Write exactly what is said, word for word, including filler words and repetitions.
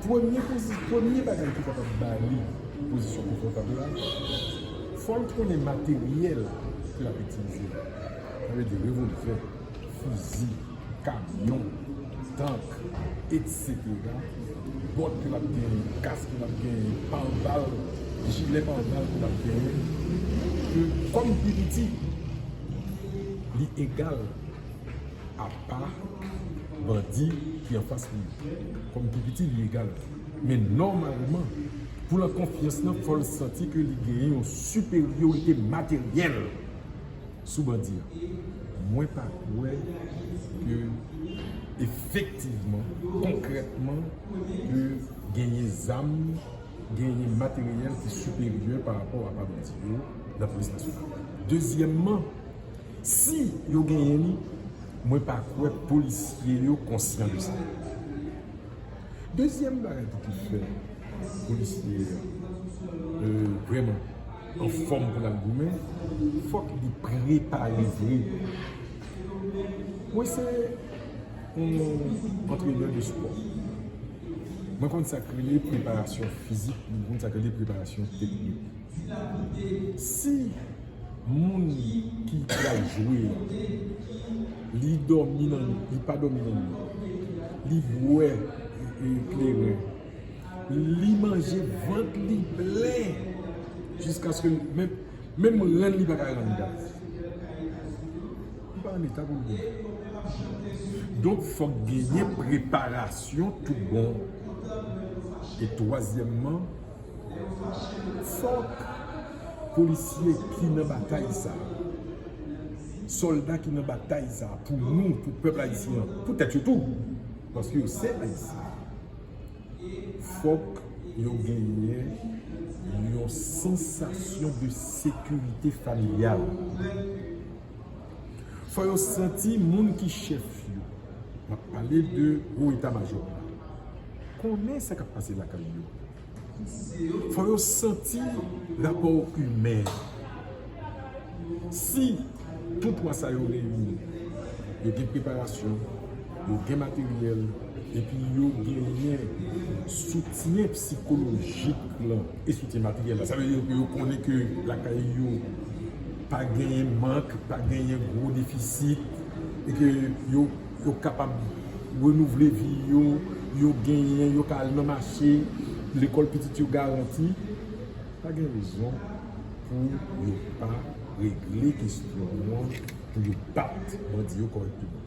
Premye pozi-, premye bagay ki kapab ba li pozisyon konfòtab la, fò l konnen materyèl ke l ap itilize. Sa vle di revòlvè, fizi, kamyon, tank, etsetera. Bòt ke l ap genyen, kask ke l ap genyen, parbal, jilè parbal ke l ap genyen, ke kòm pi piti, li egal apa bandi ki anfas li yo. Kòm pi piti, li egal. Men nòmalman, pou l an konfyans nan, fò l santi ke li genyen yon siperyorite materyèl sou bandi a. Mwen pa kwè ke efektivman, konkrètman, ke genyen zam, genyen materyèl ki siperyè pa rapò apa bandi yo nan polis nasyonal. Dezyèmman, si yo genyen li, mwen pa kwè polisye yo konsyan de sa. Dezyèm bagay tou ki fè polisye a, euh, vrèman anfòm pou l al goumen, fòk li prepare vre. Mwen se yon antrenè de spò. Mwen konn sa k rele preparasyon fizik, mwen konn sa k rele preparasyon teknik. Si moun ki pral jwe a, li dòmi nan, li pa dòmi nan nwi, li bwè, e, e, kleren, li manje vant li plen, jiskaske menm, menm ren li pa ka rann gaz. Li pa an eta pou l goumen. Donk, fòk genyen preparasyon tout bon. E twazyèmman, fòk polisye ki nan batay sa, sòlda ki nan batay sa, pou nou, pou pèp ayisyen an, pou tèt yo tou, paske yo se Ayisyen, fòk yo genyen yon sansasyon de sekirite familyal. Fò yo santi moun ki chèf yo, m ap pale de wo eta majò la, konnen sa k ap pase lakay yo. Fò yo santi rapò imen. Si tout twa sa yo reyini, yo gen preparasyon, yo gen materyèl, epi yo genyen soutyen sikolojik lan e soutyen materyèl la. Sa vle di ke yo konnen ke lakay yo pa genyen mank, pa genyen gwo defisit, e ke yo, yo kapab renouvle vi yo, yo genyen, yo ka al nan mache, lekòl pitit yo garanti. Pa gen rezon pou yo pa regle kesyon an, pou yo bat bandi yo kòrèkteman.